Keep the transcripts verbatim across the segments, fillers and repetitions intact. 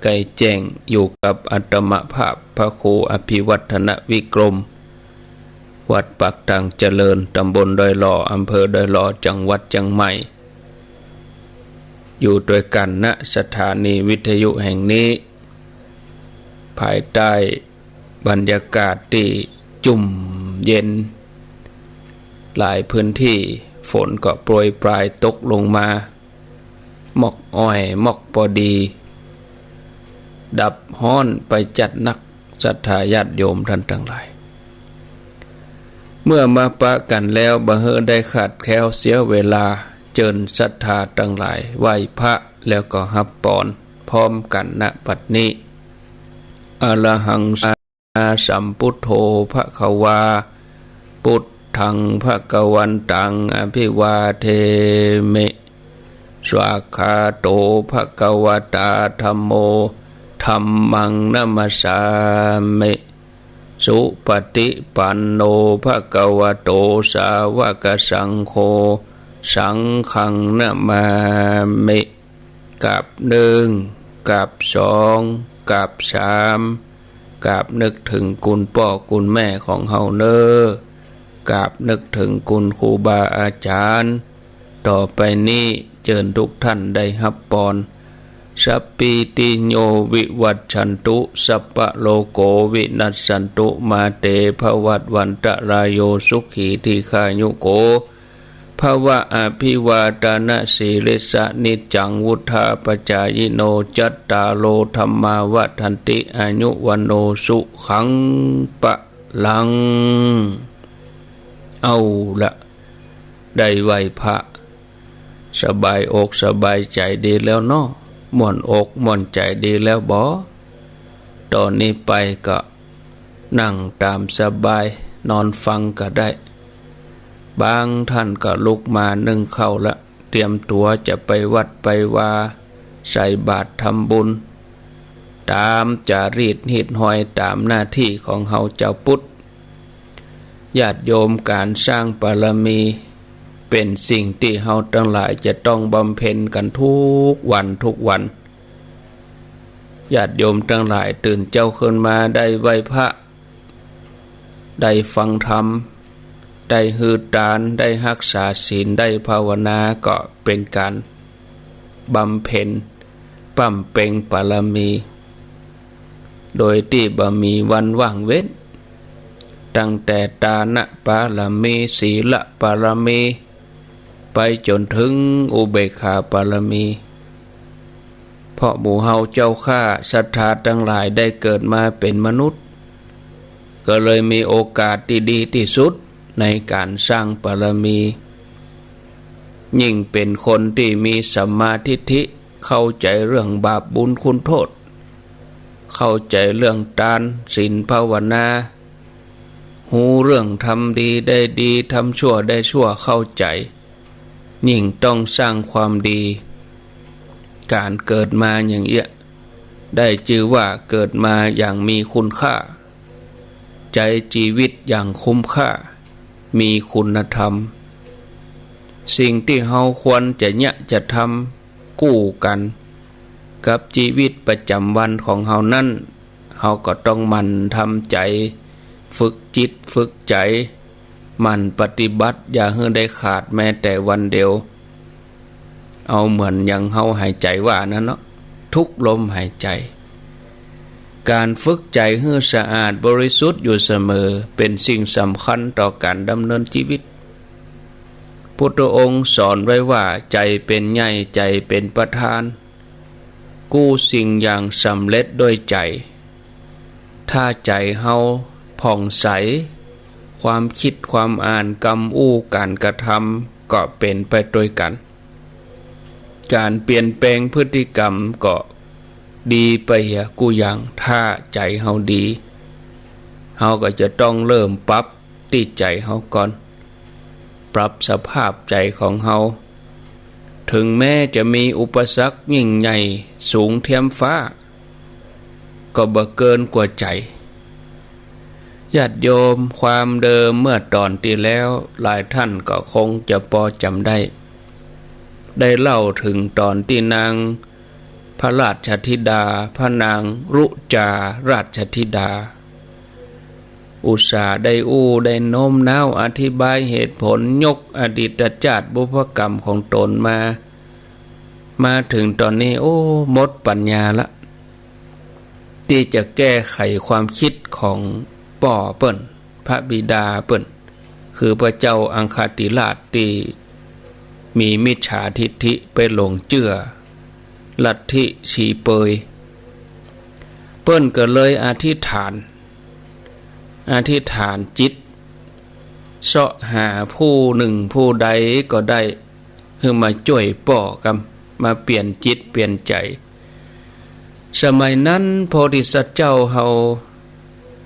ใก้แจ้ง อยู่กับอัตมภาพพระครูอภิวัฒนวิกรม วัดปากตางเจริญ ตำบลดอยหล่อ อำเภอดอยหล่อ จังหวัดเจียงใหม่ อยู่ตวยกั๋น ณ สถานีวิทยุแห่งนี้ ภายใต้บรรยากาศตี้จุ่มเย็น หลายพื้นที่ฝนก็โปรยปรายตกลงมา หมอกอ้อยหมอกปอดี ดับฮ้อนไปจัดนัก ศรัทธาญาติโยมต้านตังหลาย เมื่อมาปะกั๋นแล้ว บ่หื้อได้ขาดแคลนเสียเวลา เจิญศรัทธาตังหลายไหว้พระ แล้วก็ฮับปอนพร้อมกั๋น ณ บัดนี้ อะระหังสัมมาสัมพุทโธ ภะคะวา พุทธัง ภะคะวันตัง อะภิวาเทมิ สวากขาโต ภะคะวะตา ธัมโม ธัมมัง นะมัสสามิ สุปะฏิปันโน ภะคะวะโต สาวะกะสังโฆ สังฆัง นะมามิ กราบหนึ่ง กราบสอง กราบสาม กราบนึกเถิงคุณป้อคุณแม่ของเฮาเน่อ กราบนึกเถิงคุณครูบาอาจ๋ารย์ ต่อไปนี้เจิญทุกท่านได้ฮับปอน สัพพีติโย วิวัชชันตุ สัพพะโรโค วินัสสันตุ มาเต ภะวัตวันตะราโย สุขี ทีฆายุโก ภะวะ อะภิวาทะนะสีลิสสะ นิจจัง วุฑฒาปะจายิโน จัตตาโร ธัมมา วัฑฒันติ อายุ วัณโณ สุขัง พะลัง เอาละ ได้ไหว้พระ สบายอกสบายใจ๋ดีแล้วเนาะ ม่วนอกม่วนใจ๋ดีแล้วบ่ ต่อนี้ไปก็นั่งต๋ามสบาย นอนฟังก็ได้ บางท่านก็ลุกมานึ่งข้าวละ เตรียมตั๋วจะไปวัดไปวา ใส่บาตรทำบุญ ต๋ามจารีตฮีตฮอย ต๋ามหน้าตี้ของเฮาจาวพุทธ ญาติโยม ก๋านสร้างบารมี เป๋นสิ่งตี้เฮาตังหลายจะต้องบำเพ็ญกั๋นทุกวันทุกวัน ญาติโยมตังหลายตื่นเจ๊าขึ้นมาได้ไหว้พระ ได้ฟังธรรม ได้หื้อตาน ได้ฮักษาศีล ได้ภาวนา ก็เป๋นก๋านบำเพ็ญ บำเพ็ญบารมี โดยตี้บ่มีวันว่างเว้น ตั้งแต่ตานะบารมี ศีลบารมี ไปจ๋นเถิงอุเบกขาบารมี เพราะหมู่เฮาเจ้าข้าศรัทธาตังหลายได้เกิดมาเป๋นมนุษย์ ก็เลยมีโอกาสตี้ดีตี้สุดในก๋านสร้างบารมี ยิ่งเป๋นคนตี้มีสัมมาทิฏฐิ เข้าใจ๋เรื่องบาปบุญคุณโต้ษ เข้าใจ๋เรื่องตาน ศีล ภาวนา ฮู้เรื่องทำดีได้ดี ทำชั่วได้ชั่ว เข้าใจ๋ ยิ่งต้องสร้างความดี ก๋านเกิดมาอย่างเอี้ย ได้จื้อว่าเกิดมาอย่างมีคุณค่า ใจ๊จีวิตอย่างคุ้มค่า มีคุณธรรม สิ่งตี้เฮาควรจะเยียะจะทำกู้กั๋นกับจีวิตประจ๋ำวันของเฮานั้น เฮาก็ต้องหมั่นทำใจ๋ ฝึกจิตฝึกใจ๋ หมั่นปฏิบัติ อย่าหื้อได้ขาดแม้แต่วันเดียว เอาเหมือนอย่างเฮาหายใจ๋ว่านั้นเนาะ ทุกลมหายใจ๋ ก๋านฝึกใจ๋หื้อสะอาดบริสุทธิ์อยู่เสมอ เป๋นสิ่งสำคัญต่อก๋านดำเนินจีวิต พุทธองค์สอนไว้ว่า ใจ๋เป๋นใหญ่ ใจ๋เป๋นประธาน กู้สิ่งอย่างสำเร็จด้วยใจ๋ ถ้าใจ๋เฮาผ่องใส ความกึ๊ดความอ่าน กำอู้ก๋านกระทำก็เป๋นไปตวยกั๋น ก๋านเปลี่ยนแปลงพฤติกรรมก็ดีไปเหียกู้อย่าง ถ้าใจ๋เฮาดี เฮาก็จะต้องเริ่มปรับตี้ใจ๋เฮาก่อน ปรับสภาพใจ๋ของเฮา เถิงแม้จะมีอุปสรรคยิ่งใหญ่สูงเทียมฟ้า ก็บ่เกินกว่าใจ๋ ญาติโยม ความเดิมเมื่อต๋อนตี้แล้ว หลายท่านก็คงจะปอจ๋ำได้ ได้เล่าเถิงต๋อนตี้นาง พระราชธิดา พระนางรุจาราชธิดา อุตส่าห์ได้อู้ได้โน้มน้าวอธิบายเหตุผล ยกอดีตจาติบุพกรรมของตนมา มาเถิงต๋อนนี้ โอ้ หมดปัญญาละ ตี้จะแก้ไขความกึ๊ดของป้อเปิ้น พระบิดาเปิ้น คือพระเจ้าอังคติราชตี้มีมิจฉาทิฏฐิไปหลงเจื้อลัทธิชีเปย เปิ้นก็เลยอธิษฐาน อธิษฐานจิต เซาะหาผู้นึ่งผู้ใดก็ได้ หื้อมาจ้วยป้อกำ มาเปลี่ยนจิตเปลี่ยนใจ๋ สมัยนั้นโพธิสัตว์เจ้าเฮา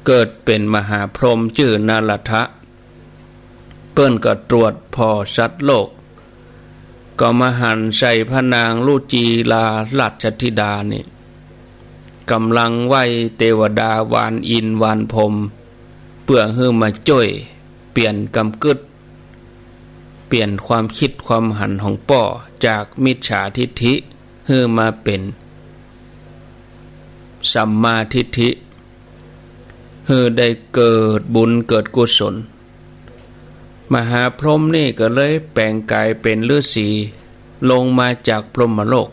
เกิดเป๋นมหาพรหมจื้อนรทะ เปิ้นก็ตรวจผ่อสัตว์โลก ก็มาหันใส่พระนางรุจีราราชธิดานี่ ก่ำลังไหว้เตวดาหวานอินทร์หวานพรหม เปื้อหื้อมาจ้วยเปลี่ยนกำกึ๊ด เปลี่ยนความกึ๊ดความหันของป้อ จากมิจฉาทิฏฐิหื้อมาเป๋นสัมมาทิฏฐิ หื้อได้เกิดบุญเกิดกุศล มหาพรหมนี่ก็เลยแป๋งก๋ายเป๋นฤๅษี ลงมาจากพรหมโลก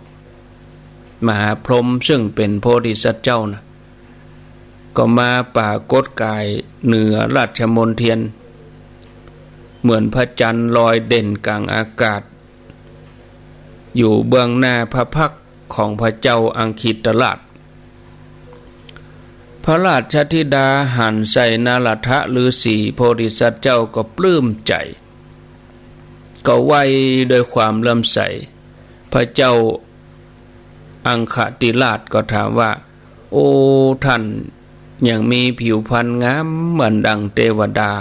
มหาพรหมซึ่งเป๋นโพธิสัตว์เจ้านะ ก็มาปรากฏก๋ายเหนือราชมณเฑียร เหมือนพระจันทร์ลอยเด่นก๋างอากาศ อยู่เบื้องหน้าพระพักตร์ของพระเจ้าอังคติราช พระราชธิดาหันใส่นรทะฤๅษี โพธิสัตว์เจ้าก็ปลื้มใจ๋ ก็ไหว้ด้วยความเลื่อมใส พระเจ้าอังคติราชก็ถามว่า โอ้ ท่านยังมีผิวพรรณงามเหมือนดังเตวดา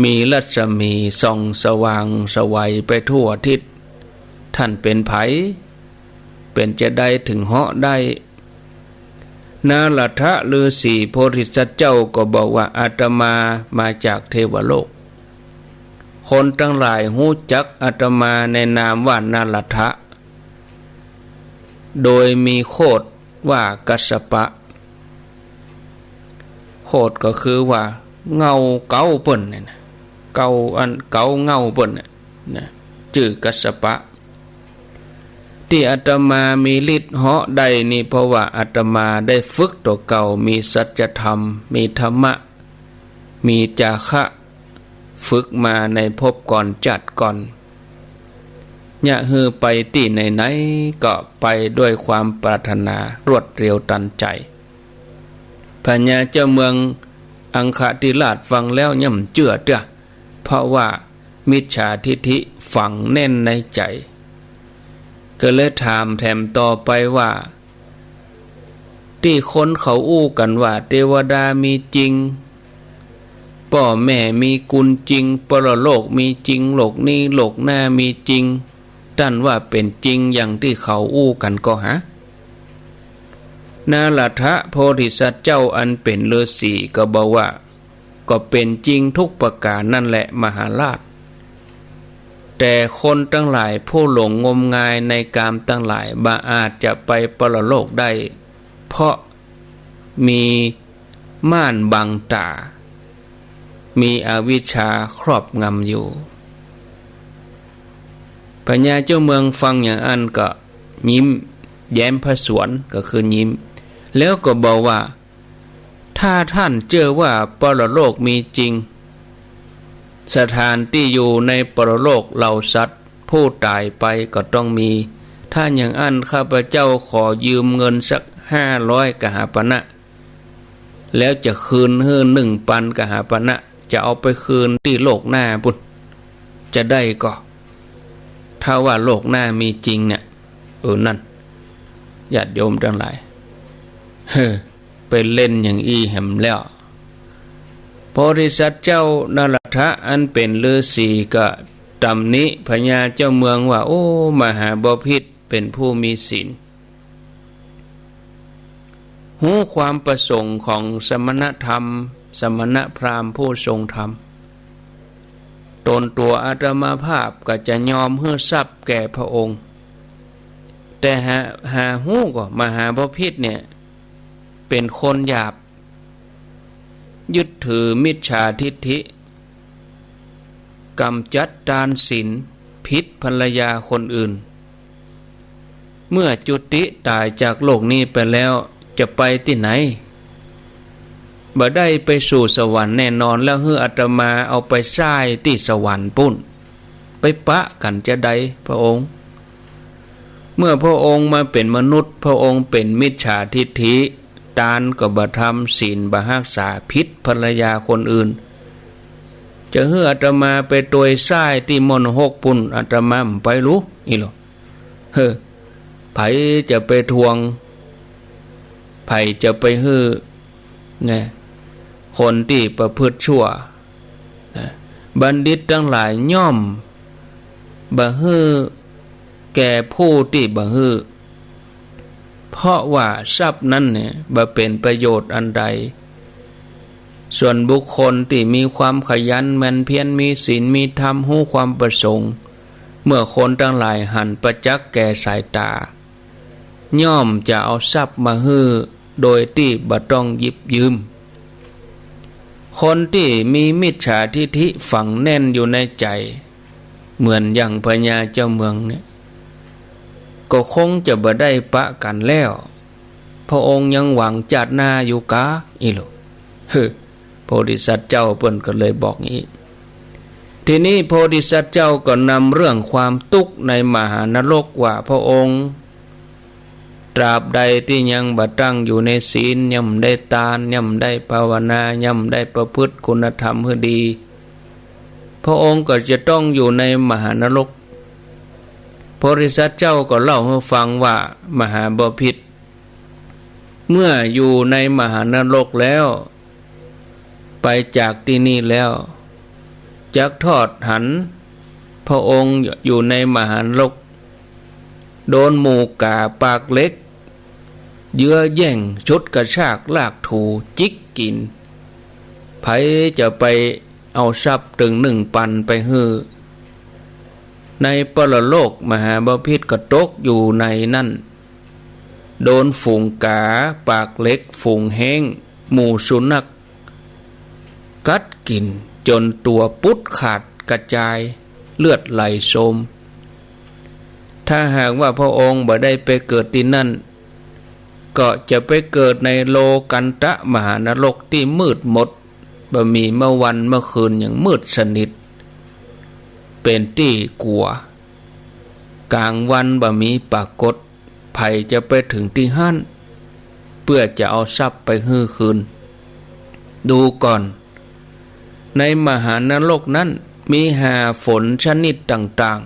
มีรัศมีส่องสว่างไสวไปทั่วทิศ ท่านเป๋นใผ เป๋นจาใดเถิงเหาะได้ นรทะฤๅษี โพธิสัตว์เจ้าก็บอกว่า อาตมามาจากเทวโลก คนตังหลายฮู้จักอาตมาในนามว่านรทะ โดยมีโคตรว่ากัสสปะ โคตรก็คือว่าเงาเก๊าเปิ้นเนี่ยนะ เก๊าอันเก๊าเงาเปิ้นเนี่ยนะ จื้อกัสสปะ ตี้อาตมามีฤทธิ์เหาะได้นี่ เพราะว่าอาตมาได้ฝึกตั๋วเก่า มีสัจธรรม มีธรรมะ มีจาคะ ฝึกมาในภพก่อนจาติก่อน เยียะหื้อไปตี้ไหนๆ ก็ไปด้วยความปรารถนารวดเร็วตันใจ๋ พญาเจ้าเมืองอังคติราชฟังแล้วย่ำเจื้อเตื้อ เพราะว่ามิจฉาทิฏฐิฝังแน่นในใจ๋ ก็เลยถามแถมต่อไปว่า ตี้คนเขาอู้กั๋นว่าเตวดามีจริง ป้อแม่มีกุณจริง ปรโลกมีจริง โลกนี้โลกหน้ามีจริง ต้านว่าเป๋นจริงอย่างตี้เขาอู้กั๋นก่อหา นรทะโพธิสัตว์เจ้าอันเป๋นฤๅษีก็บอกว่า ก็เป๋นจริงทุกประก๋านนั่นแหละมหาราช แต่คนตังหลายผู้หลงงมงายในกามตังหลายบ่อาจจะไปปรโลกได้ เพราะมีม่านบังต๋า มีอวิชชาครอบงำอยู่ พญาเจ้าเมืองฟังอย่างอั้นก็ยิ้มแย้มผสวน ก็คือยิ้ม แล้วก็บอกว่า ถ้าท่านเจื้อว่าปรโลกมีจริง สถานตี้อยู่ในปรโลกเหล่าสัตว์ผู้ต๋ายไปก็ต้องมี ถ้าอย่างอั้นข้าพเจ้าขอยืมเงินสักห้าร้อยกหาปณะ แล้วจะคืนหื้อหนึ่งปันกหาปณะ จะเอาไปคืนตี้โลกหน้าปุ้น จะได้ก่อ ถ้าว่าโลกหน้ามีจริงเนี่ย เออ นั่น ญาติโยมตังหลาย เฮ้อ ไปเล่นอย่างอี้แหมแล้ว โพธิสัตว์เจ้านรทะอันเป๋นฤๅษีก็ตำหนิพญาเจ้าเมืองว่า โอ้ มหาบพิตรเป๋นผู้มีศีล ฮู้ความประสงค์ของสมณธรรม สมณพราหมณ์ผู้ทรงธรรม ตนตั๋วอาตมาภาพก็จะยอมหื้อทรัพย์แก่พระองค์ แต่หา หาฮู้ก่อ มหาบพิตรเนี่ย เป๋นคนหยาบ ยึดถือมิจฉาทิฏฐิ ก๋ำจัดตานศีล ผิดภรรยาคนอื่น เมื่อจุติต๋ายจากโลกนี้ไปแล้ว จะไปตี้ไหน บ่ได้ไปสู่สวรรค์แน่นอน แล้วหื้ออาตมาเอาไปใช้ตี้สวรรค์ปู๊น ไปปะกั๋นจาใด พระองค์ เมื่อพระองค์มาเป๋นมนุษย์ พระองค์เป๋นมิจฉาทิฏฐิ ตานก็บ่ทำ ศีลบ่ฮักษา ผิดภรรยาคนอื่น จะหื้ออาตมาไปตวยใช้ตี้ม้อนฮกปู๊น อาตมาบ่ไปลู้ อี้หลอ เฮ้อ ใผจะไปถ่วง ใผจะไปหื้อ นะ คนตี้ประพฤติชั่ว นะ บัณฑิตตังหลายย่อมบ่หื้อแก่ผู้ตี้บ่หื้อ เพราะว่าทรัพย์นั้นเนี่ยบ่เป๋นประโยชน์อันใด ส่วนบุคคลตี้มีความขยันหมั่นเพียร มีศีล มีธรรม ฮู้ความประสงค์ เมื่อคนตังหลายหันประจักษ์แก่สายต๋า ย่อมจะเอาทรัพย์มาหื้อ โดยตี้บ่ต้องหยิบยืม คนตี้มีมิจฉาทิฏฐิฝังแน่นอยู่ในใจ๋ เหมือนอย่างพญาเจ้าเมืองเนี่ย ก็คงจะบ่ได้ปะกั๋นแล้ว พระองค์ยังหวังจาติหน้าอยู่กา อี้หลอ เฮ้อ โพธิสัตว์เจ้าเปิ้นก็เลยบอกอี้ ทีนี้โพธิสัตว์เจ้าก็นำเรื่องความตุ๊กข์ในมหานรกว่า พระองค์ ตราบใดตี้ยังบ่ตั้งอยู่ในศีล ยังบ่ได้ตาน ยังบ่ได้ภาวนา ยังบ่ได้ประพฤติคุณธรรมหื้อดี พระองค์ก็จะต้องอยู่ในมหานรก โพธิสัตว์เจ้าก็เล่าหื้อฟังว่า มหาบพิตร เมื่ออยู่ในมหานรกแล้ว ไปจากตี้นี่แล้ว จักทอดหัน พระองค์อยู่ในมหานรก โดนหมู่ก๋าปากเหล็ก เยื้อแย่ง ฉุดกระชาก ลากถู จิกกิ๋น ใผจะไปเอาทรัพย์ตึงหนึ่งปันไปหื้อ ในปรโลก มหาบพิตรก็ตกอยู่ในนั้น โดนฝูงก๋าปากเหล็ก ฝูงแฮ้ง หมู่สุนัข กัดกิ๋นจ๋นตั๋วปุดขาดกระจาย เลือดไหลโชม ถ้าหากว่าพระองค์บ่ได้ไปเกิดตี้นั้น ก็จะไปเกิดในโลกัณฑะมหานรกตี้มืดมน บ่มีแม้วันแม้คืน อย่างมืดสนิท เป๋นตี้กั๋ว ก๋างวันบ่มีปรากฏ ใผจะไปเถิงตี้หั้น เปื้อจะเอาทรัพย์ไปหื้อคืน ดูก่อน ในมหานรกนั้นมีหาฝนชนิดต่าง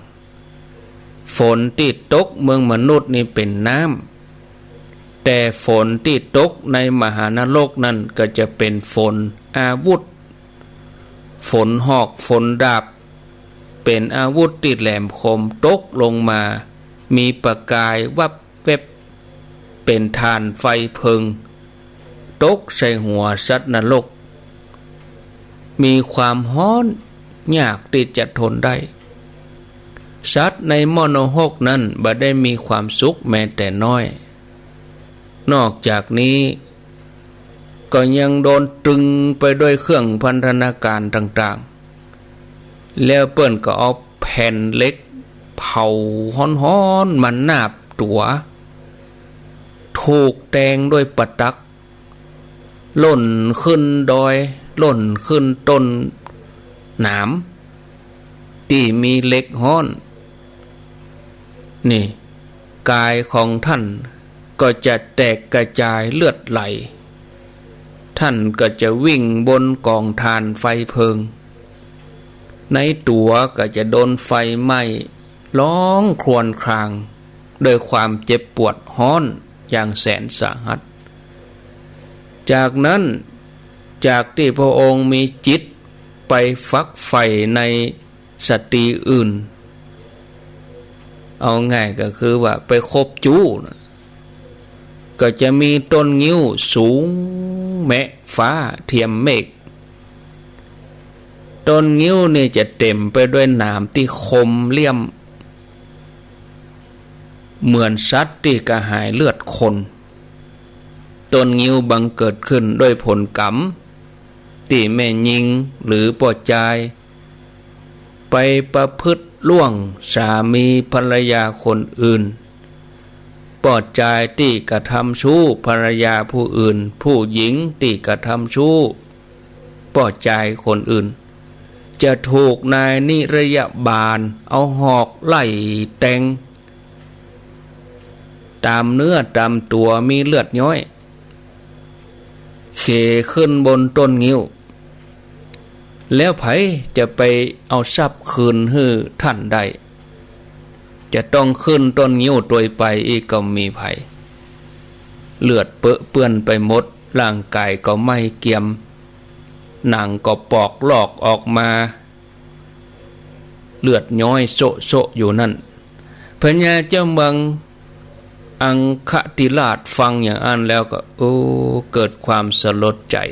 ๆ ฝนตี้ตกเมืองมนุษย์นี่เป๋นน้ำ แต่ฝนตี้ตกในมหานรกนั้นก็จะเป๋นฝนอาวุธ ฝนหอก ฝนดาบ เป๋นอาวุธตี้แหลมคม ตกลงมา มีประกายวับแวบ เป๋นถ่านไฟเพลิง ตกใส่หัวสัตว์นรก มีความฮ้อน ยากตี้จะทนได้ สัตว์ในม้อนฮกนั้นบ่ได้มีความสุขแม้แต่น้อย นอกจากนี้ ก็ยังโดนตรึงไปด้วยเครื่องพันธนาการต่างๆ แล้วเปิ้นก็เอาแผ่นเหล็กเผาฮ้อนๆ มานาบตั๋ว ถูกแตงด้วยประตัก ล่นขึ้นดอย ล่นขึ้นต้นหนาม ตี้มีเหล็กฮ้อน นี่ กายของท่านก็จะแตกกระจายเลือดไหล ท่านก็จะวิ่งบนก๋องถ่านไฟเพลิง ในตั๋วก็จะโดนไฟไหม้ ร้องครวญครางด้วยความเจ็บปวดฮ้อนอย่างแสนสาหัส จากนั้น จากตี้พระองค์มีจิตไปฝักใฝ่ใน สตรีอื่น เอาง่ายก็คือว่าไปคบจู๊นะ ก็จะมีต้นงิ้วสูงแมะฟ้าเทียมเมฆ ต้นงิ้วนี่จะเต๋มไปด้วยหนามตี้คมเหลี่ยม เหมือนสัตว์ตี้กระหายเลือดคน ต้นงิ้วบังเกิดขึ้นด้วยผลกรรม ตี้แม่ญิงหรือป้อจาย ไปประพฤติล่วงสามีภรรยาคนอื่น ป้อจายตี้กระทำชู้ภรรยาผู้อื่น ผู้หญิงตี้กระทำชู้ป้อจายคนอื่น จะถูกนายนิรยบาลเอาหอกไล่แตง ต๋ามเนื้อต๋ามตั๋วมีเลือดย้อย เขขึ้นบนต้นงิ้ว แล้วใผจะไปเอาทรัพย์คืนหื้อท่านได้ จะต้องขึ้นต้นงิ้วตวยไปอีกก็มีใผ เลือดเปอะเปื้อนไปหมด ร่างก๋ายก็ไหม้เกรียม หนังก็ปอกลอกออกมา เลือดย้อยโซะๆ อยู่นั้น พญาเจ้าเมืองอังคติราชฟังอย่างอั้นแล้วก็ โอ้ เกิดความสลดใจ๋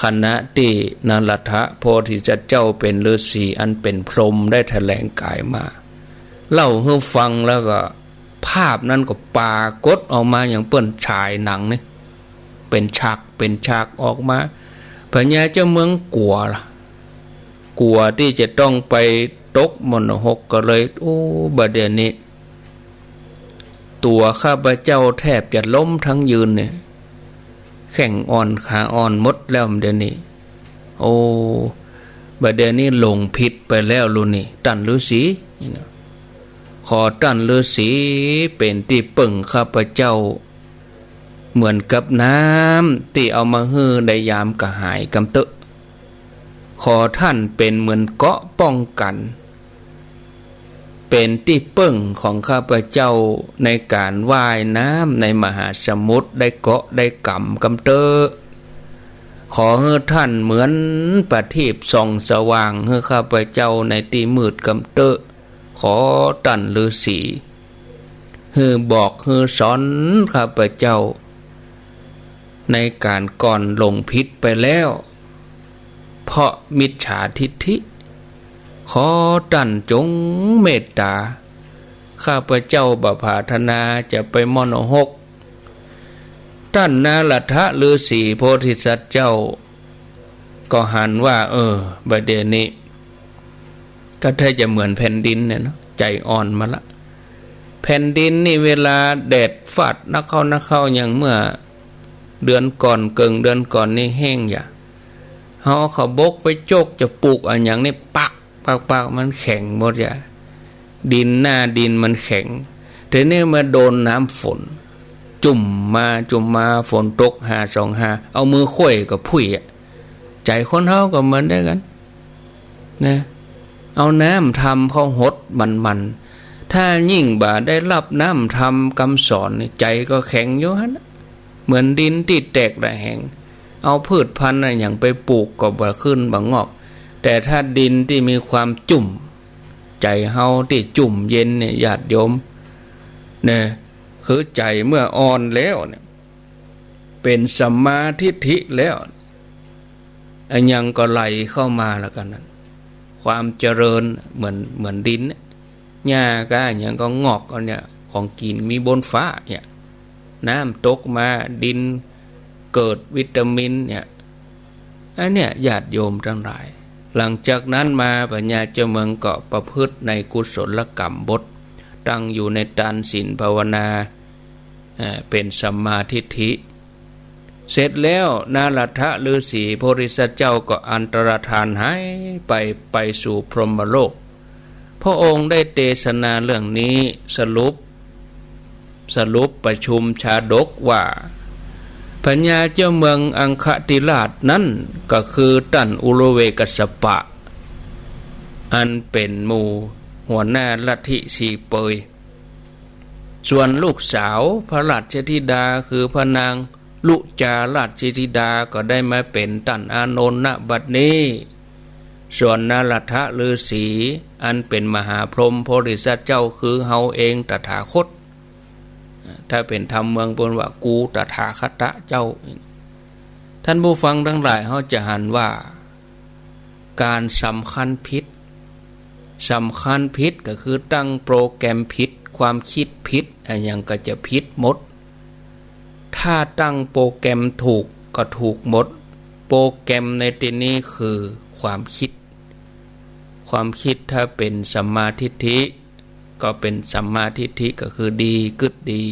ขณะตี้นรัตถะโพธิสัตว์เจ้าเป๋นฤๅษีอันเป๋นพรหมได้แถลงก๋ายมา เล่าหื้อฟังแล้วก็ ภาพนั้นก็ปรากฏออกมาอย่างเปิ้นฉายหนังนี่ เป๋นฉากเป๋นฉากออกมา พญาเจ้าเมืองกั๋วล่ะ กั๋วตี้จะต้องไปตกมรณหกก็เลย โอ้ บ่าเดี่ยวนี้ ตั๋วข้าพเจ้าแทบจะล้มทั้งยืนเนี่ย แข้งอ่อนขาอ่อนหมดแล้วบ่าเดี่ยวนี้ โอ้ บ่าเดี่ยวนี้หลงผิดไปแล้วลูกนี่ ต้านฤๅษี นี่นะ ขอต้านฤๅษีเป๋นตี้เปิ้งข้าพเจ้า เหมือนกับน้ำตี้เอามาหื้อในยามกระหายกำเต๊อะ ขอต้านเป๋นเหมือนเกราะป้องกั๋น เป๋นตี้เปิ้งของข้าพเจ้าในก๋านว่ายน้ำในมหาสมุทรได้เกราะได้ก๋ำกำเต๊อะ ขอหื้อต้านเหมือนประทีปส่องสว่างหื้อข้าพเจ้าในตี้มืดกำเต๊อะ ขอต้านฤๅษี หื้อบอกหื้อสอนข้าพเจ้า ในก๋านก่อนหลงผิดไปแล้ว เพราะมิจฉาทิฏฐิ ขอต้านจงเมตต๋า ข้าพเจ้าบ่ปรารถนาจะไปมรณหก ต้านนรัตถะฤๅษีโพธิสัตว์เจ้า ก็หันว่า เออ บ่าเดี่ยวนี้ ก็แทบจะเหมือนแผ่นดินเนี่ยเนาะ ใจ๋อ่อนมาละ แผ่นดินนี่เวลาแดดฟาดนักเข้านักเข้า อย่างเมื่อเดือนก่อน เกิ่งเดือนก่อนนี่แห้งอย่า เฮาเอาขบกไปโจ๊กจะปลูกอะหยังนี่ ปัก ปัก ปัก มันแข็งหมดอย่า ดินหน้าดินมันแข็ง ทีนี้มาโดนน้ำฝน จุ่มมาจุ่มมา ฝนตกหาสองหา เอามือข้วยก็ผุ้ยอะ ใจ๋คนเฮาก็เหมือนเดียวกั๋น นะ เอาน้ำธรรมเข้าหดมันๆ ถ้ายิ่งบ่ได้ฮับน้ำธรรมกำสอนนี่ ใจ๋ก็แข็งอยู่หั้นน่ะ เหมือนดินตี้แตกระแหง เอาพืชพันธุ์อะหยังไปปลูกก็บ่ขึ้นบ่งอก แต่ถ้าดินตี้มีความจุ่ม ใจ๋เฮาตี้จุ่มเย็นเนี่ย ญาติโยม เนี่ย คือใจ๋เมื่ออ่อนแล้วเนี่ย เป๋นสัมมาทิฏฐิแล้ว อะหยังก็ไหลเข้ามาแล้วกั๋นนั้น ความเจริญเหมือน เหมือนดินเนี่ย หญ้าก้าอะหยังก็งอกเอาเนี่ย ของกิ๋นมีบนฟ้าเนี่ย น้ำตกมา ดินเกิดวิตามินเนี่ย อันเนี้ย ญาติโยมตังหลาย หลังจากนั้นมาพญาเจ้าเมืองก็ประพฤติในกุศลกรรมบท ตั้งอยู่ในตานศีลภาวนา เอ่อ เป๋นสัมมาทิฏฐิ เสร็จแล้ว นรัตถะฤๅษีโพธิสัตว์เจ้าก็อันตรธานหายไป ไปสู่พรหมโลก พระองค์ได้เตสนาเรื่องนี้ สรุป สรุปประชุมชาดกว่า พญาเจ้าเมืองอังคติราชนั้นก็คือต้านอุรุเวกัสสปะ อันเป๋นหมู่หัวหน้าลัทธิสี่เปย ส่วนลูกสาวพระราชธิดาคือพระนางลุจาราชธิดาก็ได้มาเป๋นต้านอานนท์ ณ บัดนี้ ส่วนนรัตถะฤๅษีอันเป๋นมหาพรหมโพธิสัตว์เจ้าคือเฮาเองตถาคต ถ้าเป๋นธรรมเมืองเปิ้นว่ากูตถาคตะเจ้า ท่านผู้ฟังตังหลาย เฮาจะหันว่า ก๋านสำคัญผิด สำคัญผิดก็คือตั้งโปรแกรมผิด ความกึ๊ดผิดอะหยังก็จะผิดหมด ถ้าตั้งโปรแกรมถูกก็ถูกหมด โปรแกรมในตี้นี้คือความกึ๊ด ความกึ๊ดถ้าเป๋นสัมมาทิฏฐิก็เป๋นสัมมาทิฏฐิก็คือดี กึ๊ดดี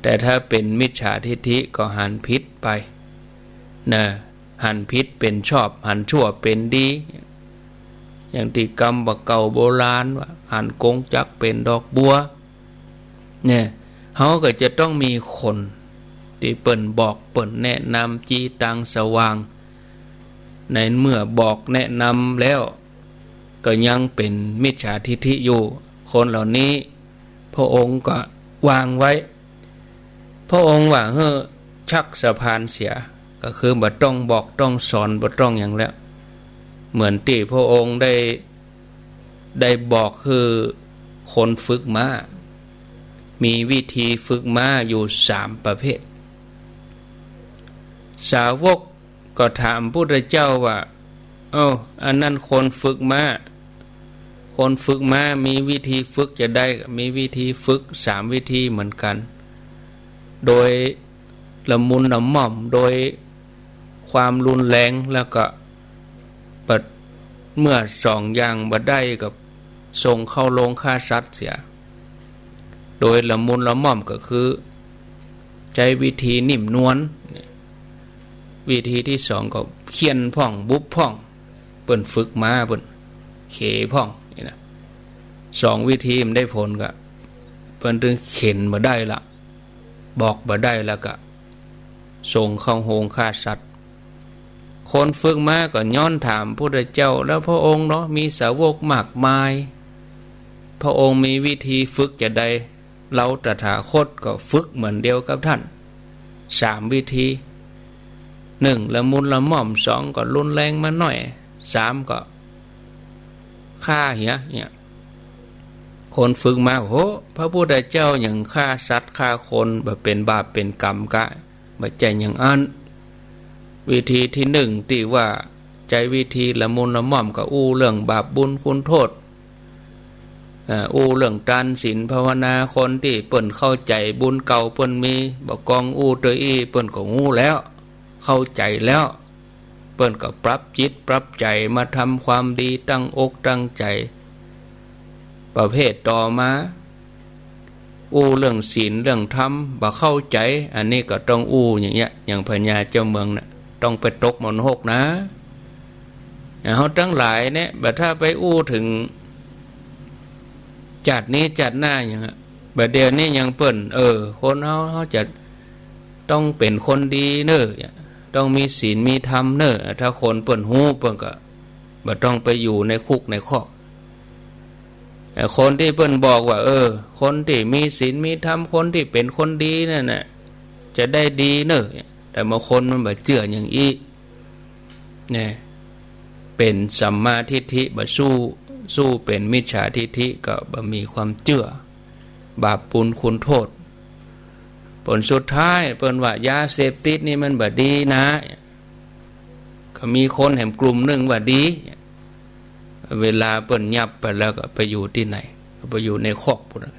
แต่ถ้าเป๋นมิจฉาทิฏฐิก็หันผิดไป นะ หันผิดเป๋นชอบ หันชั่วเป๋นดี อย่างตี้กำบ่าเก่าโบราณว่า หันกงจักรเป๋นดอกบัว เนี่ย เฮาก็จะต้องมีคนตี้เปิ้นบอกเปิ้นแนะนำจี้ตางสว่าง ในเมื่อบอกแนะนำแล้ว ก็ยังเป๋นมิจฉาทิฏฐิอยู่ คนเหล่านี้ พระองค์ก็วางไว้ พระองค์ว่าหื้อชักสะพานเสีย ก็คือบ่ต้องบอกต้องสอนบ่ต้องหยังแล้ว เหมือนตี้พระองค์ได้ ได้บอกหื้อคนฝึกม้า มีวิธีฝึกม้าอยู่สามประเภท สาวกก็ถามพุทธเจ้าว่า เอ้า อันนั้นคนฝึกม้า คนฝึกม้ามีวิธีฝึกจะใด มีวิธีฝึกสามวิธีเหมือนกั๋น โดยละมุนละม่อม โดยความรุนแรง แล้วก็บัดเมื่อสองอย่างบ่ได้ก็ส่งเข้าโฮงฆ่าสัตว์เสีย โดยละมุนละม่อมก็คือใจ๊วิธีนิ่มนวล วิธีตี้สองก็เฆี่ยนพ่องบุบพ่อง เปิ้นฝึกม้าเปิ้นเขพ่องนี่นะ สองวิธีมันได้ผลก็ เปิ้นตึงเข็นบ่ได้ละ บอกบ่ได้แล้วก็ส่งเข้าโฮงฆ่าสัตว์ คนฝึกม้าก็ย้อนถามพุทธเจ้า แล้วพระองค์เนาะมีสาวกมากมาย พระองค์มีวิธีฝึกจะใด เฮาตถาคตก็ฝึกเหมือนเดียวกับท่าน สามวิธี หนึ่งละมุนละม่อม สองก็รุนแรงมาหน่อย สามก็ฆ่าเหียเนี่ย คนฝึกม้า โห พระพุทธเจ้ายังฆ่าสัตว์ฆ่าคนบ่เป๋นบาปเป๋นกรรมกะ บ่ใจ้อย่างอั้น วิธีตี้หนึ่งตี้ว่าใจ๊วิธีละมุนละม่อมก็อู้เรื่องบาปบุญคุณโทษ เอ่อ อู้เรื่องตานศีลภาวนา คนตี้เปิ้นเข้าใจ๋บุญเก่าเปิ้นมี บ่กองอู้เตออี้ เปิ้นก็ฮู้แล้ว เข้าใจ๋แล้ว เปิ้นก็ปรับจิตปรับใจ๋มาทำความดีตั้งอกตั้งใจ๋ ประเภทต่อมา อู้เรื่องศีลเรื่องธรรมบ่เข้าใจ๋ อันนี้ก็ต้องอู้อย่างเงี้ย อย่างพญาเจ้าเมืองน่ะ ต้องไปตกมรณหกนะ เฮาตังหลายเนี่ย บ่ถ้าไปอู้เถิงจาตินี้จาติหน้าหยังอะ บ่าเดี่ยวนี้ยังเปิ้น เออ คนเฮา เฮาจะต้องเป๋นคนดีเน่อ ต้องมีศีลมีธรรมเน่อ ถ้าคนเปิ้นฮู้เปิ้นก็บ่ต้องไปอยู่ในคุกในคอก แต่คนตี้เปิ้นบอกว่า เออ คนตี้มีศีลมีธรรม คนตี้เป๋นคนดีนั่นน่ะ จะได้ดีเน่อ แต่บางคนมันบ่เจื้ออย่างอี้ เนี่ย เป๋นสัมมาทิฏฐิบ่สู้ สู้เป๋นมิจฉาทิฏฐิก็บ่มีความเจื้อ บาปบุญคุณโทษ ผลสุดท้ายเปิ้นว่ายาเสพติดนี่มันบ่ดีนะ ก็มีคนแหมกลุ่มนึ่งว่าดี เวลาเปิ้นยับไปแล้วก็ไปอยู่ตี้ไหน ก็ไปอยู่ในคอกพู้นน่ะ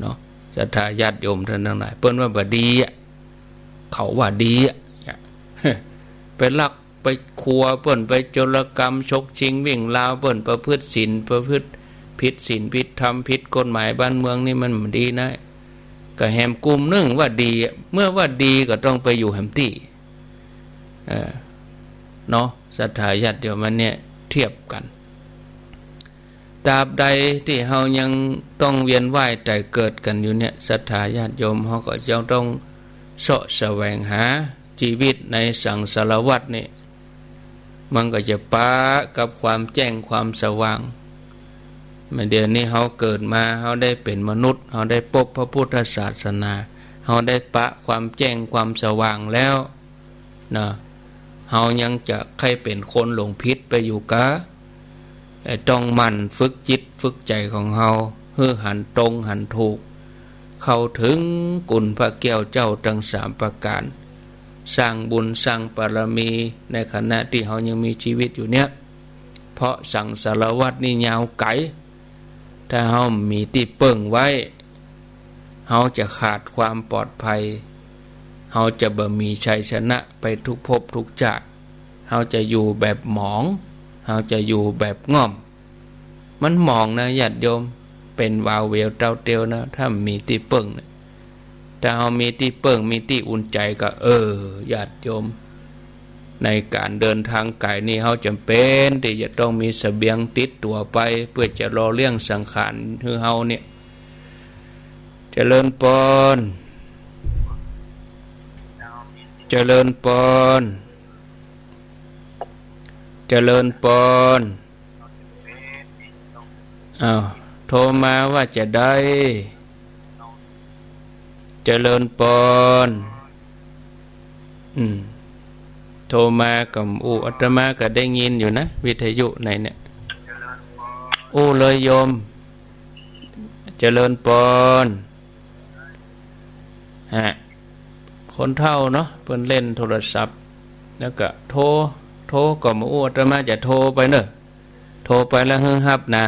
เนาะ ศรัทธาญาติโยมต้านตังหลาย เปิ้นว่าบ่ดีอะ เขาว่าดีอะ เนี่ย ไปลักไปคัวเปิ้น ไปโจรกรรม ฉกชิงวิ่งราวเปิ้น ประพฤติศีล ประพฤติผิดศีลผิดธรรม ผิดกฎหมายบ้านเมืองนี่มันบ่ดีนะ ก็แหมกลุ่มนึ่งว่าดีอะ เมื่อว่าดีก็ต้องไปอยู่แหมตี้ เออ เนาะ ศรัทธาญาติโยม อันเนี่ยเทียบกั๋น ตราบใดตี้เฮายังต้องเวียนว่ายต๋ายเกิดกั๋นอยู่เนี่ย ศรัทธาญาติโยม เฮาก็ยังต้องเซาะแสวงหา จีวิตในสังสารวัฏนี่ มันก็จะปะกับความแจ้งความสว่าง แม่นเดี๋ยวนี้เฮาเกิดมา เฮาได้เป๋นมนุษย์ เฮาได้ปบพระพุทธศาสนา เฮาได้ปะความแจ้งความสว่างแล้ว นะ เฮายังจะใค่เป๋นคนหลงผิดไปอยู่กา เอ่อ ต้องหมั่นฝึกจิตฝึกใจ๋ของเฮา หื้อหันตรงหันถูก เข้าเถิงคุณพระแก้วเจ้าตังสามประก๋าน สร้างบุญสร้างบารมีในขณะตี้เฮายังมีจีวิตอยู่เนี่ย เพราะสังสารวัฏนี่ยาวไก๋ ถ้าเฮาบ่มีตี้เปิ้งไว้ เฮาจะขาดความปลอดภัย เฮาจะบ่มีชัยชนะไปทุกภพทุกจาติ เฮาจะอยู่แบบหมอง เฮาจะอยู่แบบง่อม มันหมองนะญาติโยม เป๋นวาเววเต้าเตียวนะ ถ้าบ่มีตี้เปิ้งนะ ถ้าเฮามีตี้เปิ้ง มีตี้อุ่นใจ๋ก็ เออ ญาติโยม ในก๋านเดินตางไก๋นี่ เฮาจ๋ำเป๋นตี้จะต้องมีเสบียงติดตั๋วไป เปื้อจะหล่อเลี้ยงสังขารหื้อเฮาเนี่ย เจริญปอน เจริญปอน เจริญปอน อ้าว โทรมาว่าจะใด เจริญปอน อืม โทรมาก็อู้ อาตมาก็ได้ยินอยู่นะ วิทยุไหนเนี่ย อู้เลยโยม เจริญปอน ฮะ คนเฒ่าเนาะ เปิ้นเล่นโทรศัพท์ แล้วก็โทร โทรก็บ่อู้ อาตมาจะโทรไปเนาะ โทรไปแล้วหื้อฮับนะ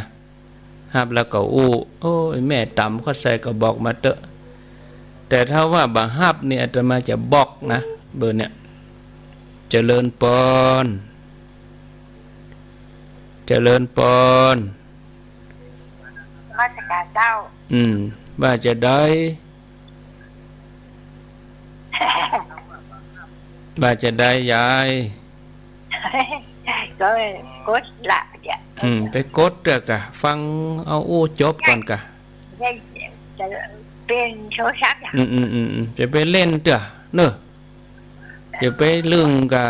ฮับแล้วก็อู้ โอ้ย แม่ต่ำเข้าใส่ก็บอกมาเต๊อะ แต่ถ้าว่าบ่ฮับนี่ อาตมาจะบล็อกนะ เบอร์เนี่ย เจริญปอน เจริญปอน นมัสก๋านเจ้า อืม ว่าจะใด ว่าจะใดยาย ก็กดละเนี่ย อืม ไปกดเตื้อกะ ฟังเอาอู้จบก่อนกะ จะเปลี่ยนโทรศัพท์อะ อืม อืม อืม อืม จะไปเล่นเตื้อเนาะ จะไปลึงกะ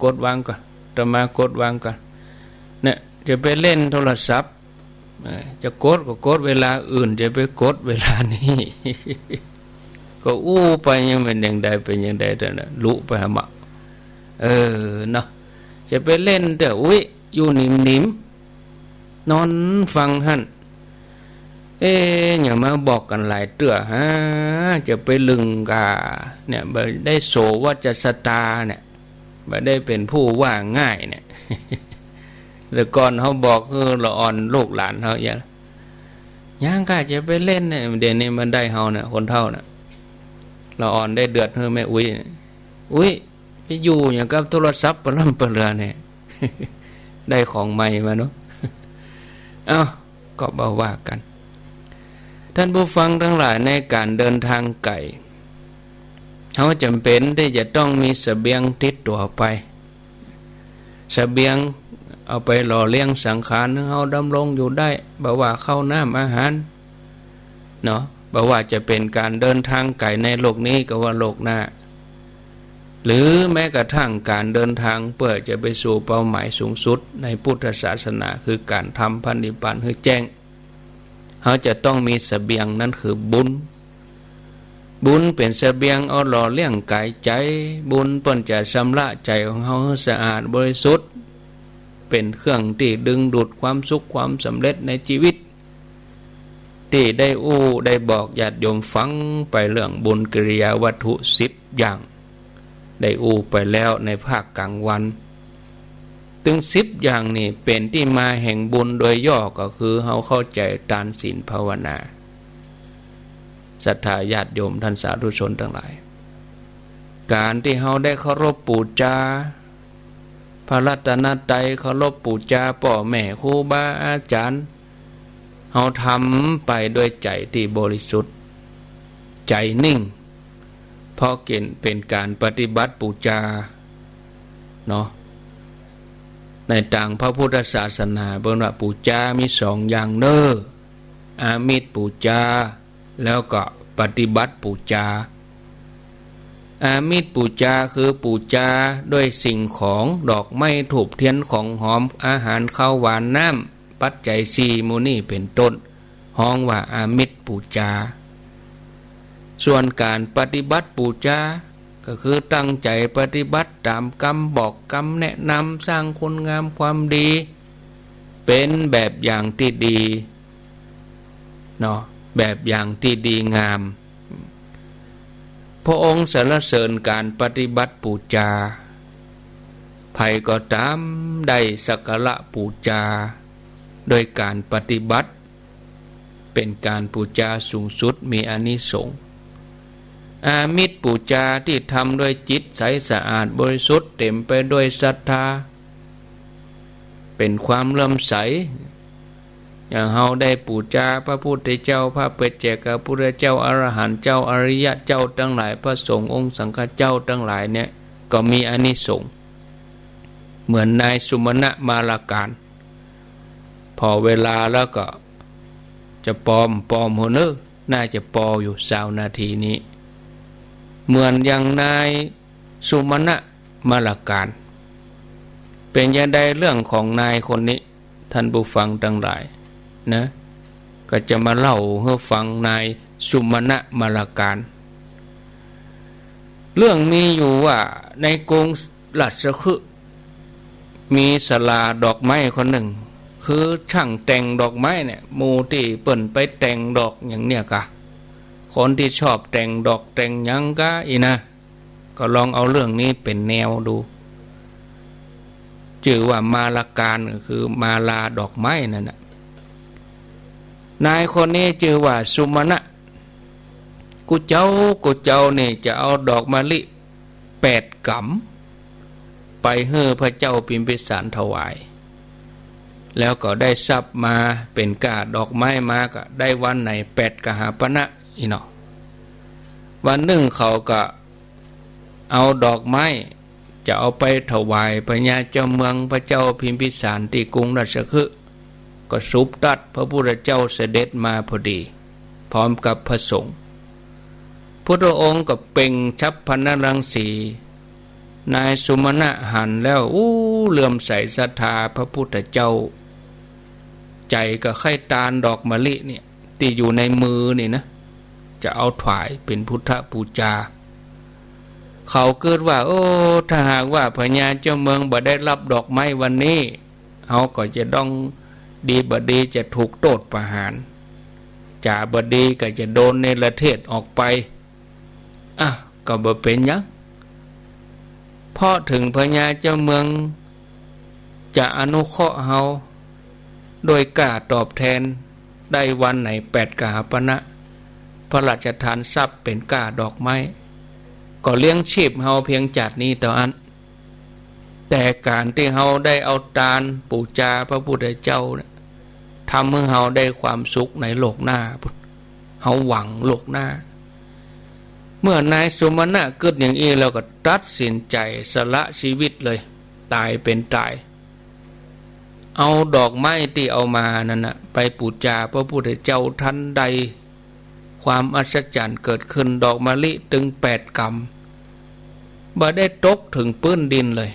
กดวางก่อน อาตมากดวางก่อน เนี่ย จะไปเล่นโทรศัพท์ เออ จะกดก็กดเวลาอื่น จะไปกดเวลานี้ ก็อู้ไปยังเป๋นอย่างใดเป๋นอย่างใดเต้านั้น ลุไปหาหมอ เออ เนาะ จะไปเล่นเตื้อ อุ๊ย อยู่หนิมๆ นอนฟังหั้น เอ๊ะ อย่ามาบอกกั๋นหลายเตื้อฮะ จะไปลึงกา เนี่ย บ่ได้โสวจัสตาเนี่ย บ่ได้เป๋นผู้ว่าง่ายเนี่ย แต่ก่อนเฮาบอกคือละอ่อนลูกหลานเฮาอย่าง ยังกาจะไปเล่นเนี่ย เดี๋ยวนี้มันได้เฮาเนี่ย คนเฒ่าเนี่ย ละอ่อนได้เดือดหื้อแม่อุ๊ยเนี่ย อุ๊ย ไปอยู่อย่างกับโทรศัพท์ปะล่ำปะเลือเนี่ย ได้ของใหม่มาเนาะ เอ้า ก็บ่ว่ากั๋น ท่านผู้ฟังตังหลาย ในก๋านเดินตางไก๋ เฮาจ๋ำเป๋นตี้จะต้องมีเสบียงติดตั๋วไป เสบียงเอาไปหล่อเลี้ยงสังขารหื้อเฮาดำรงอยู่ได้ บ่ว่าข้าวน้ำอาหาร เนาะ บ่ว่าจะเป๋นก๋านเดินตางไก๋ในโลกนี้ก็ว่าโลกหน้า หรือแม้กระทั่งก๋านเดินตางเปื้อจะไปสู่เป้าหมายสูงสุดในพุทธศาสนา คือก๋านทำพระนิพพานหื้อแจ้ง เฮาจะต้องมีเสบียง นั้นคือบุญ บุญเป๋นเสบียงเอาหล่อเลี้ยงก๋ายใจ๋ บุญเปิ้นจะชำระใจ๋ของเฮาหื้อสะอาดบริสุทธิ์ เป๋นเครื่องตี้ดึงดูดความสุขความสำเร็จในจีวิต ตี้ได้อู้ได้บอกญาติโยมฟังไปเรื่องบุญกิริยาวัตถุสิบอย่าง ได้อู้ไปแล้วในภาคกลางวัน ตึงสิบอย่างนี่เป๋นตี้มาแห่งบุญโดยย่อก็คือเฮาเข้าใจ๋ตานศีลภาวนา ศรัทธาญาติโยมท่านสาธุชนตังหลาย ก๋านตี้เฮาได้เคารพปู๋จาพระรัตนตรัย เคารพปู๋จาป้อแม่ครูบาอาจ๋ารย์ เฮาทำไปด้วยใจ๋ตี้บริสุทธิ์ ใจ๋นิ่ง เพราะเก๋น เป๋นก๋านปฏิบัติปู๋จา เนาะ ในตางพระพุทธศาสนาเปิ้นว่าปู๋จามีสองอย่างเน่อ อามิสปู๋จา แล้วก็ปฏิบัติปู๋จา อามิสปู๋จาคือปู๋จาด้วยสิ่งของ ดอกไม้ ธูปเตียน ของหอม อาหารคาวหวาน น้ำ ปัจจัยสี่หมู่นี้เป๋นต้น ฮ้องว่าอามิสปู๋จา ส่วนก๋านปฏิบัติปู๋จา ก็คือตั้งใจ๋ปฏิบัติต๋ามกำบอก กำแนะนำ สร้างคุณงามความดี เป๋นแบบอย่างตี้ดี เนาะ แบบอย่างตี้ดีงาม พระองค์สรรเสริญก๋านปฏิบัติปู๋จา ใผก็ต๋ามได้สักการะปู๋จา โดยก๋านปฏิบัติ เป๋นก๋านปู๋จาสูงสุด มีอานิสงส์ อามิสปู๋จาตี้ทำด้วยจิตใสสะอาดบริสุทธิ์ เต๋มไปด้วยศรัทธา เป๋นความเลื่อมใส อย่างเฮาได้ปู๋จาพระพุทธเจ้า พระปัจเจกพุทธเจ้า อรหันต์เจ้า อริยะเจ้าตังหลาย พระสงฆ์องค์สังฆเจ้าตังหลายเนี่ย ก็มีอานิสงส์ เหมือนนายสุมาณะมาลาการ ผ่อเวลาแล้วก็จะปอบ่ปอหัวเน่อ น่าจะปออยู่ซาวนาทีนี้ เหมือนอย่างนายสุมาณะมาลาการ เป๋นจะใดเรื่องของนายคนนี้ ท่านผู้ฟังตังหลายนะ ก็จะมาเล่าหื้อฟังนายสุมาณะมาลาการ เรื่องมีอยู่ว่าในกรุงราชคฤห์ มีสลาดอกไม้คนนึ่ง คือจ้างแต่งดอกไม้เนี่ย หมู่ตี้เปิ้นไปแต่งดอกอย่างเนี่ยกา คนตี้ชอบแต่งดอกแต่งหยังกาอี้นะ ก็ลองเอาเรื่องนี้เป๋นแนวดู จื้อว่ามาลาการ ก็คือมาลาดอกไม้นั่นน่ะ นายคนนี้จื้อว่าสุมาณะ กู้เจ๊ากู้เจ๊านี่จะเอาดอกมะลิแปดก๋ำ ไปหื้อพระเจ้าพิมพิสารถวาย แล้วก็ได้ทรัพย์มาเป๋นก้าดอกไม้มาก็ได้วันไหนแปดกหาปณะอี้เนาะ วันนึ่งเขาก็เอาดอกไม้ จะเอาไปถวายพญาเจ้าเมืองพระเจ้าพิมพิสารตี้กรุงราชคฤห์ ก็สุบตั๊ดพระพุทธเจ้าเสด็จมาพอดี พร้อมกับพระสงฆ์ พุทธองค์ก็เปล่งฉัพพนรังสี นายสุมาณะหันแล้ว อู้ เลื่อมใสศรัทธาพระพุทธเจ้า ใจ๋ก็ใค่ตานดอกมะลิเนี่ย ตี้อยู่ในมือนี่นะ จะเอาถวายเป๋นพุทธปู๋จา เขากึ๊ดว่า โอ้ ถ้าหากว่าพญาเจ้าเมืองบ่ได้ฮับดอกไม้วันนี้ เฮาก็จะต้องดีบ่ดีจะถูกโต้ษประหาร จ๋าบ่ดีก็จะโดนเนรเทศออกไป อ่ะ ก็บ่เป๋นหยัง เพราะเถิงพญาเจ้าเมืองจะอนุเคราะห์เฮาด้วยก้าตอบแตน ได้วันไหนแปดกหาปณะ พระราชทานทรัพย์เป๋นก้าดอกไม้ ก็เลี้ยงชีพเฮาเพียงจาตินี้เต้าอั้น แต่ก๋านตี้เฮาได้เอาตานปู๋จาพระพุทธเจ้าเนี่ย ทำหื้อเฮาได้ความสุขในโลกหน้า เฮาหวังโลกหน้า เมื่อนายสุมาณะกึ๊ดอย่างอี้แล้วก็ตัดสินใจ๋สละชีวิตเลย ต๋ายเป๋นต๋าย เอาดอกไม้ตี้เอามานั่นน่ะ ไปปู๋จาพระพุทธเจ้าทันใด ความอัศจรรย์เกิดขึ้น ดอกมะลิตึงแปดก๋ำ บ่ได้ตกเถิงปื๊นดินเลย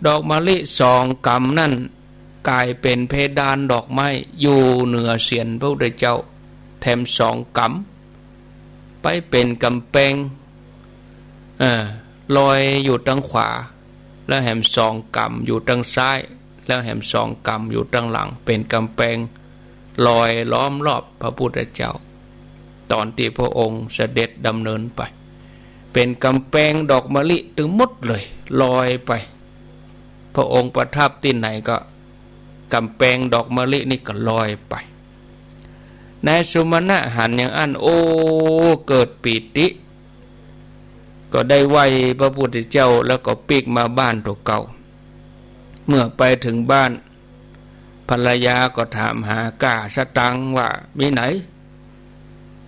ดอกมะลิสองก๋ำนั่นก๋ายเป๋นเพดานดอกไม้อยู่เหนือเศียรพระพุทธเจ้า แถมสองก๋ำไปเป๋นก๋ำแปง เออ ลอยอยู่ตางขวา แล้วแหมสองก๋ำอยู่ตางซ้าย แล้วแหมสองก๋ำอยู่ตางหลัง เป๋นก๋ำแปงลอยล้อมรอบพระพุทธเจ้า ต๋อนตี้พระองค์เสด็จดำเนินไป เป๋นก๋ำแปงดอกมะลิตึงหมดเลย ลอยไป พระองค์ประทับตี้ไหนก็ก๋ำแปงดอกมะลินี่ก็ลอยไป นายสุมาณะหันอย่างอั้น โอ้ เกิดปีติ ก็ได้ไหว้พระพุทธเจ้าแล้วก็ปิ๊กมาบ้านตั๋วเก่า เมื่อไปเถิงบ้าน ภรรยาก็ถามหาก้าสตางค์ว่า มีไหน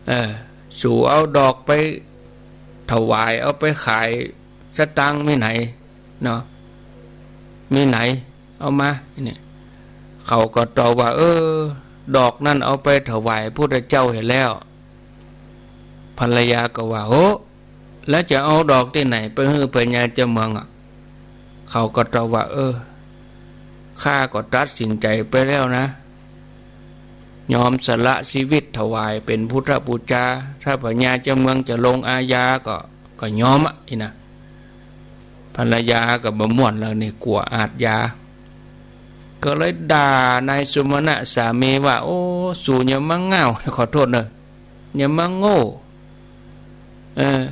เออ สูเอาดอกไปถวาย เอาไปขาย สตางค์มีไหน เนาะ มีไหน เอามา เนี่ย เขาก็ตอบว่า เออ ดอกนั่นเอาไปถวายพุทธเจ้าเหียแล้ว ภรรยาก็ว่า โอ้ แล้วจะเอาดอกตี้ไหนไปหื้อพญาเจ้าเมืองอะ เขาก็ตอบว่า เออ ข้าก็ตัดสินใจ๋ไปแล้วนะ ยอมสละชีวิตถวายเป๋นพุทธปู๋จา ถ้าพญาเจ้าเมืองจะลงอาญาก็ ก็ยอมอะ อี้นะ ภรรยาก็บ่ม่วนแล้วนี่ กั๋วอาชญา ก็เลยด่านายสุมาณะสามีว่า โอ้ สูอย่ามาง่าว ขอโต้ษเน่อ อย่ามาโง่ เออ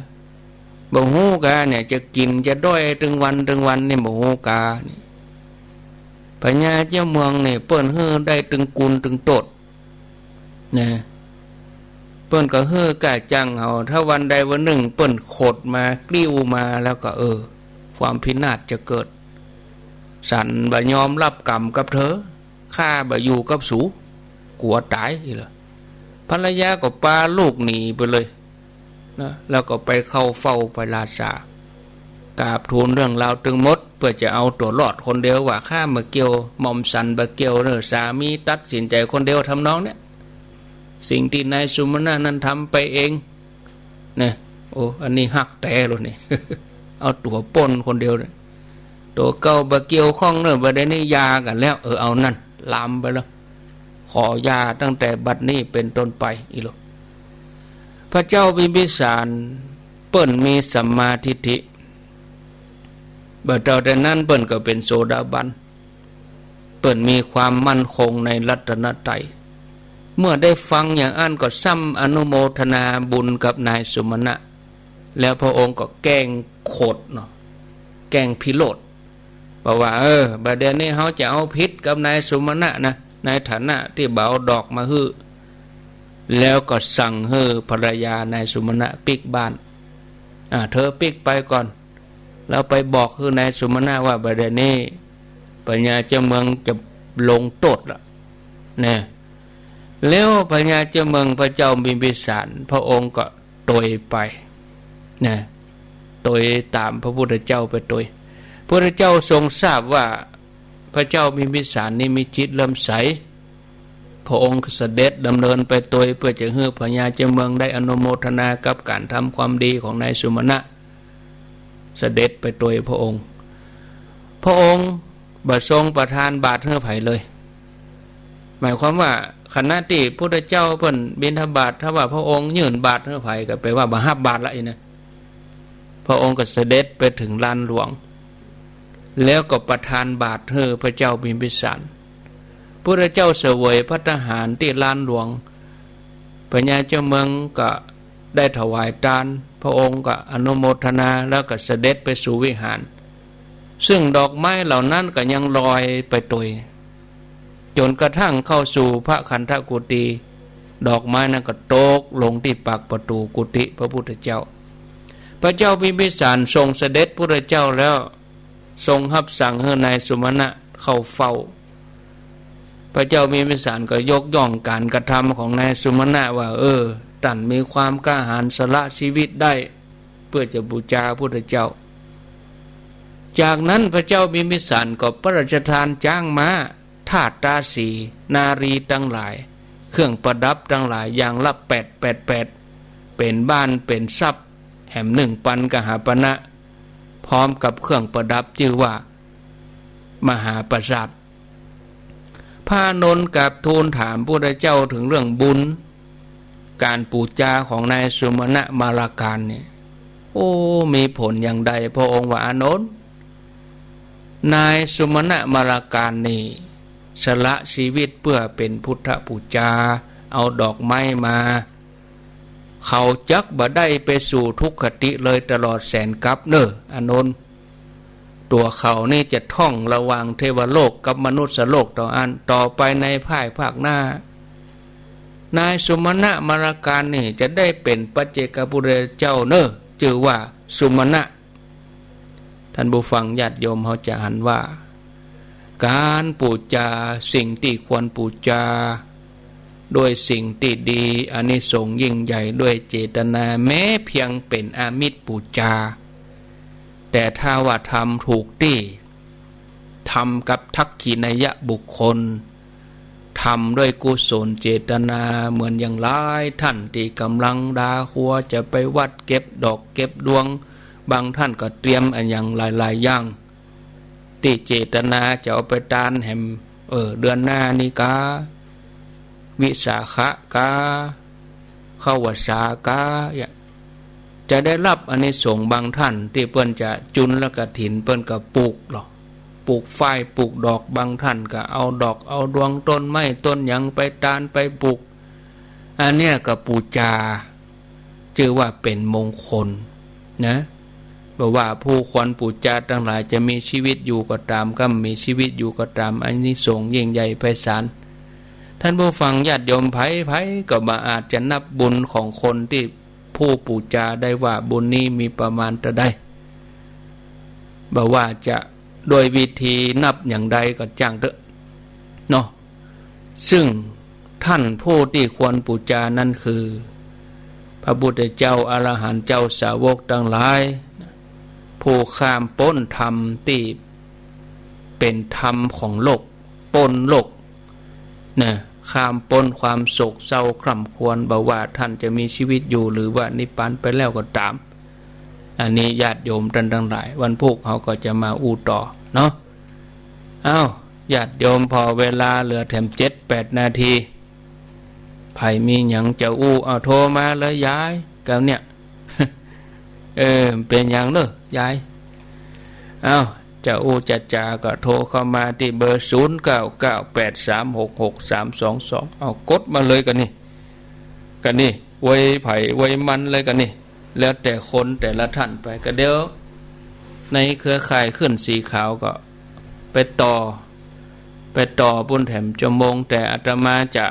บ่ฮู้กาเนี่ย จะกิ๋นจะด้อยตึงวันตึงวันนี่ บ่ฮู้กาเนี่ย พญาเจ้าเมืองเนี่ย เปิ้นหื้อได้ตึงกูลตึงโตษ นะ เปิ้นก็หื้อก้าจ้างเอา ถ้าวันใดวันนึ่งเปิ้นขดมากลิ้วมาแล้วก็ เออ ความพินาศจะเกิด สันบ่ยอมฮับกรรมกับเธอ ข้าบ่อยู่กับสู กั๋วต๋ายอี้เหรอ ภรรยาก็ปาลูกหนีไปเลยนะ แล้วก็ไปเข้าเฝ้าพระราชา กราบทูลเรื่องราวตึงหมด เปื้อจะเอาตั๋วรอดคนเดียว ว่าข้าบ่เกี่ยว หม่อมสันบ่เกี่ยวเน่อ สามีตัดสินใจ๋คนเดียว ทำนองเนี้ย สิ่งตี้นายสุมาณะนั้นทำไปเอง นะ โอ้ อันนี้ฮักแต๊แล้วนี่ เอาตั๋วป้นคนเดียวเนี่ย ตั๋วเก่าบ่เกี่ยวข้องเน่อ บ่าเดี่ยวนี้หย่ากั๋นแล้ว เออ เอานั่น ลามไปแล้ว ขอหย่าตั้งแต่บัดนี้เป๋นต้นไป อี้เหรอ พระเจ้าบิมบิสารเปิ้นมีสัมมาทิฏฐิ บ่าเต้าแต่นั้นเปิ้นก็เป๋นโสดาบัน เปิ้นมีความมั่นคงในรัตนตรัย เมื่อได้ฟังอย่างอั้นก็ซ้ำอนุโมทนาบุญกับนายสุมาณะ แล้วพระองค์ก็แก้งขดเนาะ แก้งพิโรธ บอกว่า เออ บ่าเดี่ยวนี้เฮาจะเอาผิดกับนายสุมาณะนะ ในฐานะตี้บ่เอาดอกมาหื้อ แล้วก็สั่งหื้อภรรยานายสุมาณะปิ๊กบ้าน อ่า เธอปิ๊กไปก่อน แล้วไปบอกหื้อนายสุมาณะว่า บ่าเดี่ยวนี้พญาเจ้าเมืองจะลงโต้ษละ เนี่ย แล้วพญาเจ้าเมืองพระเจ้าบิมบิสาร พระองค์ก็ตวยไป นะ ตวยต๋ามพระพุทธเจ้าไปตวย พระพุทธเจ้าทรงทราบว่าพระเจ้าบิมบิสารนี้มีจิตเลื่อมใส พระองค์ก็เสด็จดำเนินไปตวย เปื้อจะหื้อพญาเจ้าเมืองได้อนุโมทนากับก๋านทำความดีของนายสุมาณะ เสด็จไปตวยพระองค์ พระองค์บ่ทรงประทานบาตรหื้อใผเลย หมายความว่าขณะตี้พุทธเจ้าเปิ้นบิณฑบาต ถ้าว่าพระองค์ยื่นบาตรหื้อใผก็แปลว่าบ่ฮับบาตรละอี้นะ พระองค์ก็เสด็จไปเถิงลานหลวง แล้วก็ประทานบาตรหื้อพระเจ้าบิมบิสาร พุทธเจ้าเสวยภัตตาหารตี้ลานหลวง พญาเจ้าเมืองก็ได้ถวายตาน พระองค์ก็อนุโมทนา แล้วก็เสด็จไปสู่วิหาร ซึ่งดอกไม้เหล่านั้นก็ยังลอยไปตวย จ๋นกระทั่งเข้าสู่พระคันธกุฏิ ดอกไม้นั้นก็ตกลงตี้ปากประตู๋กุฏิพระพุทธเจ้า พระเจ้าบิมบิสารทรงเสด็จพุทธเจ้าแล้ว ทรงฮับสั่งหื้อนายสุมาณะเข้าเฝ้า พระเจ้าบิมบิสารก็ยกย่องก๋านกระทำของนายสุมาณะว่า เออ ต้านมีความกล้าหาญสละชีวิตได้ เปื้อจะบูชาพุทธเจ้า จากนั้นพระเจ้าบิมบิสารก็พระราชทานจ๊างม้า ทาสตาสี นารีตังหลาย เครื่องประดับตังหลายอย่างละแปด แปด แปด เป๋นบ้านเป๋นทรัพย์แหมนึ่งปันกหาปณะ พร้อมกับเครื่องประดับจื้อว่ามหาปราสาท พระอานนท์กราบทูลถามพุทธเจ้าเถิงเรื่องบุญ ก๋านปู๋จาของนายสุมาณะมารากานเนี่ย โอ้ มีผลอย่างใด พระองค์ว่า อานนท์ นายสุมาณะมารากานนี่ สละชีวิตเปื้อเป๋นพุทธปู๋จา เอาดอกไม้มา เขาจักบ่ได้ไปสู่ทุกขติเลยตลอดแสนกัปเน่อ อานนท์ ตั๋วเขานี่จะท่องระหว่างเทวโลกกับมนุษยโลกเต้าอั้น ต่อไปในภายภาคหน้า นายสุมาณะมารากานนี่จะได้เป๋นปัจเจกพุทธเจ้าเน่อ จื้อว่าสุมาณะ ท่านผู้ฟังญาติโยมเฮาจะหันว่า ก๋านปู๋จาสิ่งตี้ควรปู๋จา ด้วยสิ่งตี้ดี อานิสงส์ยิ่งใหญ่ ด้วยเจตนาแม้เพียงเป๋นอามิสปู๋จา แต่ถ้าว่าทำถูกตี้ ทำกับทักขิณายบุคคล ทำด้วยกุศลเจตนา เหมือนอย่างหลายท่านตี้ก่ำลังดาครัวจะไปวัดเก็บดอกเก็บดวง บางท่านก็เตรียมอะหยังหลายๆ อย่าง ตี้เจตนาจะเอาไปตานแหม เออ เดือนหน้านี้กา วิสาขะกา เข้าวัสสากา เนี่ย จะได้ฮับอานิสงส์ บางท่านตี้เปิ้นจะจุลกฐิน เปิ้นก็ปลูกหรอก ปลูกฝ้าย ปลูกดอก บางท่านก็เอาดอก เอาดวง ต้นไม้ ต้นหยังไปตาน ไปปลูก อันเนี้ยก็ปู๋จา จื้อว่าเป๋นมงคลนะ บ่ว่าผู้ควรปู๋จาตังหลายจะมีชีวิตอยู่ก็ต๋าม ก้ำมีชีวิตอยู่ก็ต๋าม อานิสงส์ยิ่งใหญ่ไพศาล ท่านผู้ฟังญาติโยมใผๆ ก็บ่อาจจะนับบุญของคนตี้ผู้ปู๋จาได้ว่าบุญนี้มีประมาณเต้าใด บ่ว่าจะด้วยวิธีนับอย่างใดก็จ้างเต๊อะเนาะ ซึ่งท่านผู้ตี้ควรปู๋จานั้นคือ พระพุทธเจ้า อรหันต์เจ้า สาวกตังหลาย ผู้ข้ามป๊นธรรมตี้เป๋นธรรมของโลก ป๊นโลก นะ ข้ามป๊นความโศกเศร้าคร่ำครวญ บ่ว่าท่านจะมีชีวิตอยู่หรือว่านิพพานไปแล้วก็ต๋าม อันนี้ญาติโยมต้านตังหลาย วันพูกเฮาก็จะมาอู้ต่อเนาะ อ้าว ญาติโยม ผ่อเวลาเหลือแถมเจ็ดแปดนาที ใผมีหยังจะอู้ เอาโทรมาเลยยาย กำเนี่ย เออ เป๋นหยังเน่อยาย อ้าว จะอู้จะจ๋าก็โทรเข้ามาตี้เบอร์ ศูนย์เก้าเก้าแปดสามหกหกสามสองสอง เอากดมาเลยกำนี้ กำนี้ ไว้ใผไว้มันเลยกำนี้ แล้วแต่คนแต่ละท่านไป ก็เดี๋ยวในเครือข่ายคลื่นสีขาวก็ไปต่อ ไปต่อปู๊นแถมชั่วโมง แต่อาตมาจะ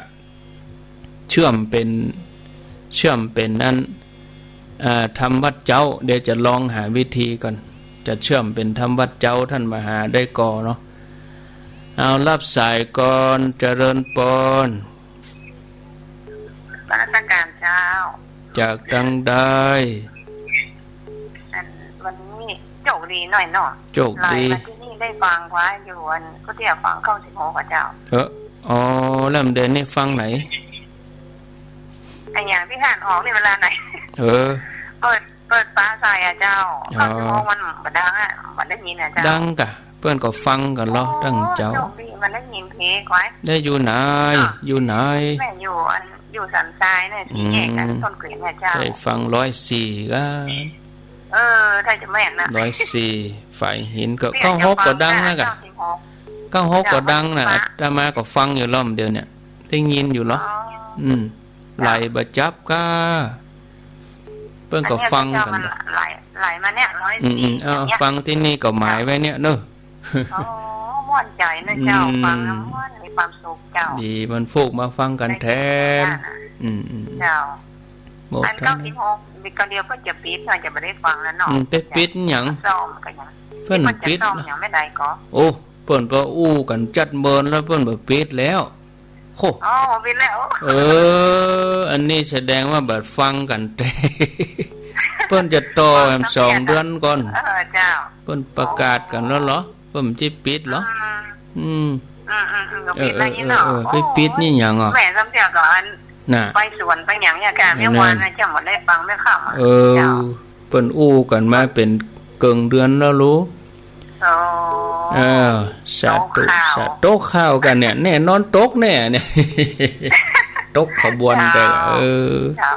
เชื่อมเป๋น เชื่อมเป๋นนั้น อ่า ธรรมวัดเจ๊า เดี๋ยวจะลองหาวิธีก่อน จะเชื่อมเป๋นธรรมวัดเจ๊า ต้านมหาได้ก่อเนาะ เอา ฮับสายก่อน เจริญปอน นมัสก๋านเจ้า จากตังใด อัน วันนี้โจคดีหน้อยเนาะ โจคดี ไหลมาตี้นี่ได้ฟังไว้อยู่ อัน ก็เตี้ยฟังเก้าสิบหกอะเจ้า เออ อ๋อ แล้วเดี๋ยวนี้ฟังไหน ไอ้หยังตี้หันออกนี่เวลาไหน เออ เปิด เปิดปาใส่อะเจ้า อ๋อ เก้าสิบหกมันบ่ดังอะ บ่ได้ยินอะเจ้า ดังกะ เปิ้นก็ฟังกั๋นลอ โอ้ ตังเจ้า โจคดี มันได้ยินเพลงไว้ ได้อยู่ไหน อ่ะ อยู่ไหน แม่อยู่อัน อยู่สันทรายเนี่ย สี่แยกกัน อืม ต้นเกวียนเนี่ยเจ้า ได้ฟังร้อยสี่กะ เออ ถ้าจะแม่นนะ ร้อยสี่ ฝายหินก็ เตี้ย เก้าหก จะฟัง ก็ดังนะกะ เก้าสิบหก เก้าหก ก็ดังนะ เจ้า อาตมาก็ฟังอยู่ลอเดียวเนี่ย ได้ยินอยู่ลอ อ๋อ อืม ไหลบ่จับกะ เปิ้นก็ฟังกั๋น อันเนี้ยเจ้า มันไหล ไหลมาเนี่ย ร้อยสี่ อืมๆ เอา อย่างเงี้ย ฟังตี้นี่ก็หมายไว้เนี่ยเนาะ อ๋อ ม่วนใจ๋นะเจ้า อืม ฟังแล้วม่วน มีความสุขเจ้า ดี วันพูกมาฟังกั๋นแถม ได้ยินนะ อืมๆ เจ้า โมทนา อันเก้าสิบหก ก็เดี๋ยวก็จะปิดเนาะ จะบ่ได้ฟังแล้วเนาะ อืม ไปปิดหยัง ซ่อมก็ยัง เปิ้นปิด ซ่อม นะ ยังไม่ได้ก็ โอ้ เปิ้นก็อู้กั๋นจัดเมินแล้ว เปิ้นบ่ปิดแล้ว โห อ๋อ ปิดแล้ว เออ อันนี้แสดงว่าบ่ฟังกั๋นแต๊ เปิ้นจะต่อแหมสองเดือนก่อน เออ เจ้า เปิ้นประกาศกั๋นแล้วลอ เปิ้นจะปิดลอ อืม อืม อืม อืม อืม ก็ปิดแล้วนี่เนาะ เออ เออ เออ เออ ไปปิดนี่หยังอ่ะ แม่สำเตียก็อัน น่ะ ไปสวนไปหยังเนี่ยกะ แม่วานน่ะจะบ่ได้ฟังแม่ค่ำอะ เออ เจ้า เปิ้นอู้กั๋นมาเป๋นเกิ่งเดือนแล้วลูก อ๋อ เออ สาธุ ตกข่าว สาธุ ตกข่าวกั๋นเนี่ย แน่นอนตกแน่เนี่ย ตกขบวนไป เจ้า เออ เจ้า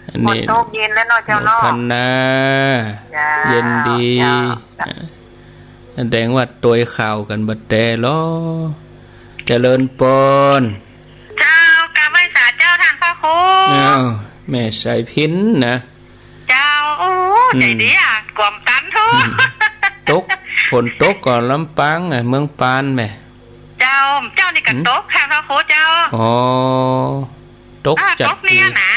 อันนี้ ฝนตกเย็นแล้วเนาะเจ้าเนาะ โมทนา เจ้า เย็นดี เจ้า แสดงว่าตวยข่าวกั๋นบ่แต๊ลอ เจริญปอน เจ้า กราบไหว้สาเจ้าต้านพระครู อ้าว แม่สายพิณนะ เจ้า โอ้ อืม ใจ๋ดีอะ กวมตันทุก อืม ตก ฝนตกก่อลำปางอะ เมืองปานแหม เจ้า เจ้านี่ก็ หืม ตกค่ะพระครูเจ้า อ๋อ ตก อ่า จัด ตกเนี่ย ดี นะ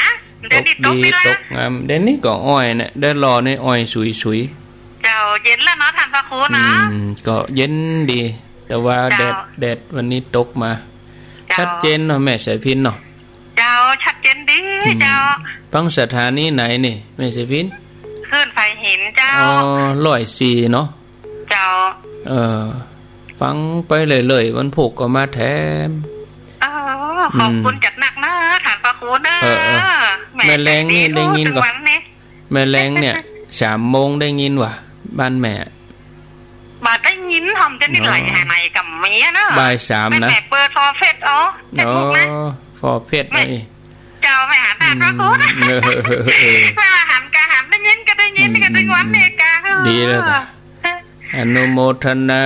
เดี๋ยวนี้ตกดี ตกนี่ละ ตกงาม เดี๋ยวนี้ก็อ้อยเนี่ย ได้รอในอ้อยสุยๆ เจ้า เย็นแล้วเนาะต้านพระครูเนาะ อืม ก็เย็นดี แต่ว่า เจ้า แดด แดดวันนี้ตกมา เจ้า ชัดเจนเนาะแม่สายพิณเนาะ เจ้า ชัดเจนดี อืม เจ้า ฟังสถานีไหนนี่แม่สายพิณ คลื่นฝายหินเจ้า อ๋อ ร้อยสี่เนาะ เจ้า เออ ฟังไปเรื่อยๆ วันพูกก็มาแถม เออ ขอบคุณ อืม จัดหนักนะต้านพระครูเนาะ เออ เออ แหม แม่แลงนี่ ใจ๋ดี ได้ยินก่อ ทุกวันนี้ แม่แลงเนี่ย สามโมงได้ยินว่ะ บ้านแม่ บ่ได้ยิน ทำจะนี่ อ๋อ ไหลหาไหนกับเมียเนาะ บ่ายสามนะ แม่เปิดฟอร์เฟส อ๋อ เฟซบุ๊กนะ อ๋อ ฟอร์เฟส แม่ ไอ้ เจ้า แม่หันหน้าก็คุ้น อืม เออ เออ เออ แม่หันกะหัน ได้ยินก็ได้ยิน อืม ก็ได้ยิน อืม เนี่ยกะ ดีแล้วกะ อนุโมทนา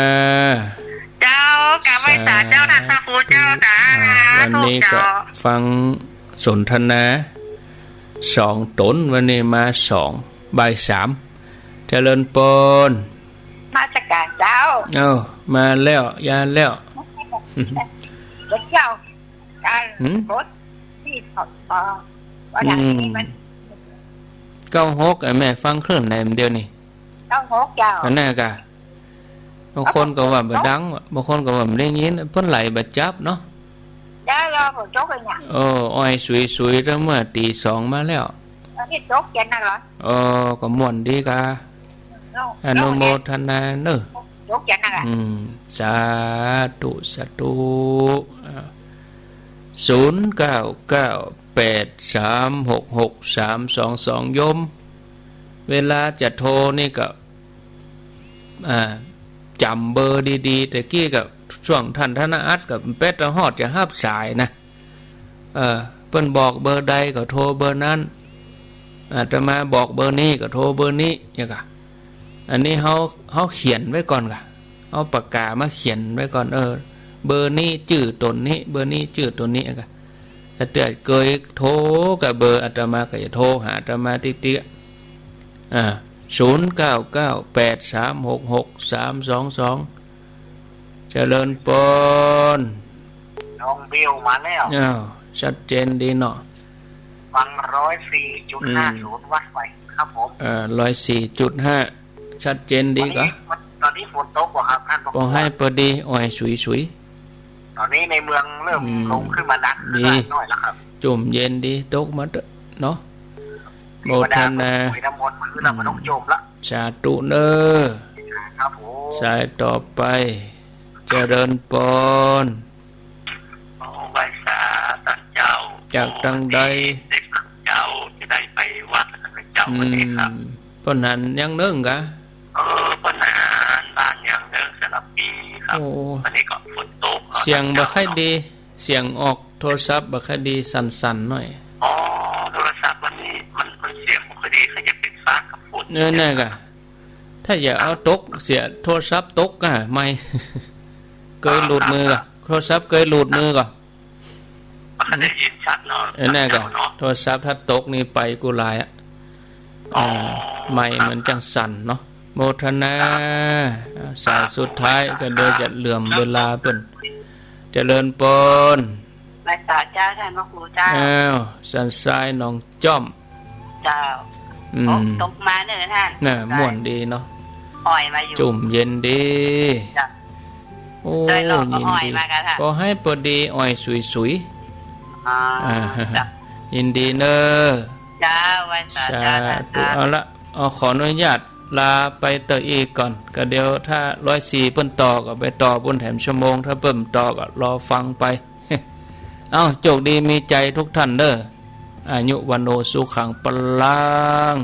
เจ้า กราบไหว้สาเจ้า สาธุ ต้านพระครูเจ้า สาธุ อ่า วันนี้ก็ เจ้า ฟังสนทนา สองต๋น วันนี้มาสอง บ่ายสาม เจริญปอน นมัสก๋านเจ้า เอ้า มาแล้ว ยานแล้ว เจ้า หืม กดที่ ปอ ปอ ว่าดังนี้มัน อืม เก้าหก ไอ้แม่ฟังคลื่นไหนมันเดียวนี่ เก้าหก เจ้า อันนั้นกะ บางคนก็ว่าบ่ดัง บางคนก็ว่าบ่ได้ยิน เปิ้นไหลบ่จับเนาะ ได้รอฝนตกเลยเนี่ย โอ้ อ้อยสุยๆ ตั้งเมื่อตีสองมาแล้ว อันนี้ตกเย็นนักเหรอ เออ ก็ม่วนดีกะ โอ้ อนุโมทนาเนอะ ตกเย็นนักอะ อืม สาธุ สาธุ อ่า ศูนย์เก้าเก้าแปดสามหกหกสามสองสอง โยม เวลาจะโทรนี่ก็ อ่า จ๋ำเบอร์ดีๆ แต่กี้ก็ช่วงท่านธนอัตก็แป๊ดจะฮอดจะฮับสายนะ เออ เปิ้นบอกเบอร์ใดก็โทรเบอร์นั้น อาตมาบอกเบอร์นี้ก็โทรเบอร์นี้ อย่างกะ อันนี้เฮา เฮาเขียนไว้ก่อนกะ เอาปากกามาเขียนไว้ก่อน เออ เบอร์นี้จื้อต๋นนี้ เบอร์นี้จื้อต๋นนี้ อย่างกะ ถ้าเกิดเกยโทรกับเบอร์อาตมาก็จะโทรหาอาตมาติ๊กๆ อ่า ศูนย์เก้าเก้าแปดสามหกหกสามสองสอง เจริญปอน น้องเบลมาแล้ว อ้าว ชัดเจนดีเนาะ ฟังร้อยสี่จุดห้าศูนย์ อืม วัดไปครับผม เอ่อ ร้อยสี่จุดห้า ชัดเจนดีกะ ตอนนี้ ตอนนี้ฝนตกบ่ครับท่านผอ บ่ให้ปอดี อ้อยสุยๆ ตอนนี้ในเมืองเริ่ม อืม ลงขึ้นมาหนักขึ้น ดี หน่อยแล้วครับ จุ่มเย็นดี ตกมาเต๊อะเนาะ เทวดา โมทนา ก็คุยน้ำมนต์มาขึ้นแล้ว อืม มันต้องจมละ สาธุเนอะ ครับผม สายต่อไป เจริญปอน ขอไหว้สาต้านเจ้า จากตังใด เจ้าจะได้ไปวัดนะเจ้า อืม วันนี้ครับ เปิ้นหันยังเนิ่งกะ เออ เปิ้นหันบ้านยังเนิ่งสลับปีครับ โอ้ วันนี้ก็ฝนตกเนาะ เสียงบ่ค่อยดี เสียงออกโทรศัพท์บ่ค่อยดี สั่นๆ หน่อย อ๋อ โทรศัพท์มันนี่ มัน มันเสียงบ่ค่อยดี เขาจะเป็นฟ้ากับฝน เออ นั่นกะ ถ้าอย่าเอาตกเสีย โทรศัพท์ตกอะ ไมค์ เกยหลุดมือกะ โทรศัพท์เกยหลุดมือกะ มันได้ยินชัดเนาะ เออ นั่นกะ เนาะ โทรศัพท์ถ้าตกนี่ไปกู้หลายอะ อ๋อ อ่า ไมค์มันจั่งสั่นเนาะ โมทนา ครับ สายสุดท้ายก็เดี๋ยวจะเหลื่อมเวลาเปิ้น เจริญปอน ไหว้สาเจ้าท่านพระครูเจ้า อ้าว สันทรายหนองจ้อม เจ้า อืม โอ้ ตกมาเนอะท่าน น่ะ ม่วนดีเนาะ อ้อยมาอยู่ จุ่มเย็นดี เจ้า โอ้ โดยรอบก็ ยินดี อ้อยมากะท่าน ขอให้ปอดีอ้อยสุยๆ อ๋อ อ่า เจ้า ยินดีเนอะ เจ้า ไหว้สา สา เจ้าท่าน ธุ เจ้า เอาละ เอา ขออนุญาตลาไปเตอะอี้ก่อน ก็เดี๋ยวถ้าร้อยสี่เปิ้นต่อก็ไปต่อปุ้นแถมชั่วโมง ถ้าเปิ้นต่อก็รอฟังไป เอ้า โจคดีมีชัยทุกท่านเด้อ อายุ วัณโณ สุขัง พลัง